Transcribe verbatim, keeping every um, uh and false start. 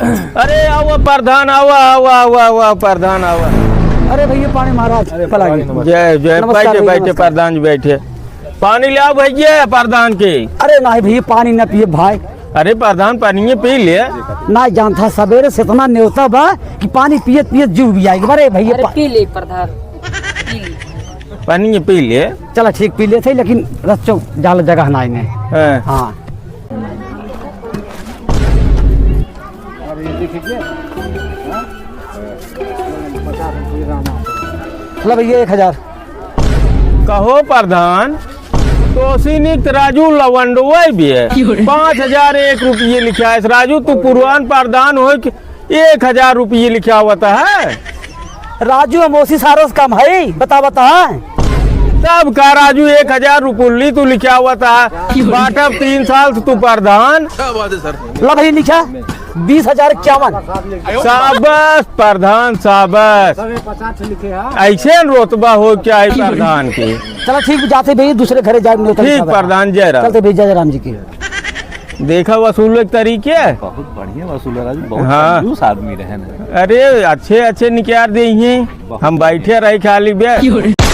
अरे आवा प्रधान, आवा, आवा, आवा, आवा, प्रधान आवा। अरे भैया पानी महाराज, अरे पलागी। जय, जय, नमस्कार बैठे, भैया, बैठे, नमस्कार। प्रधान जी बैठे। पानी ले आओ भैया प्रधान के। अरे नाही भैया, पानी न पिए भाई। अरे प्रधान, पानी ये पी ले। ना जानता, सवेरे से इतना नेवता बा कि पानी पियत पियत जीव भी आएगा। अरे भैया, अरे पा- पी ले प्रधान, पी ले। पानी ये पी ले। चला ठीक, पी लेते, लेकिन रस चौक जाल जगह ना आईने। हाँ। हाँ। ला भैया एक हजार। कहो प्रधान, तोसी निक राजू लवंडोए भी है। पाँच हजार एक रुपये लिखा है। राजू, तू पुरवान प्रधान हो कि एक हजार रुपये लिखा हुआ है? राजू, हम ओसी सारों से कम है, बता, बता। तब का राजू, एक हजार रुपये तू लिखा हुआ है, बाटब तीन साल से तू प्रधान। क्या बात है सर? ला भाई लिखा, बीस हजार इक्यावन। शाबाश प्रधान, शाबाश। ऐसे न रोतबा हो क्या है प्रधान के? चला ठीक, जाते भैया, दूसरे घरे जाए, न्योता ठीक लिखा बा। प्रधान, जय राम। चलते भैया, जय राम जी की। देखा वसूल के तरीके। बहुत बढ़िया वसूल है राजू, बहुत हाँ। कंजूस आदमी रहे ना। अरे अच्छे अच्छे निकार दे हैं, हम बैठे रहे खाली बे।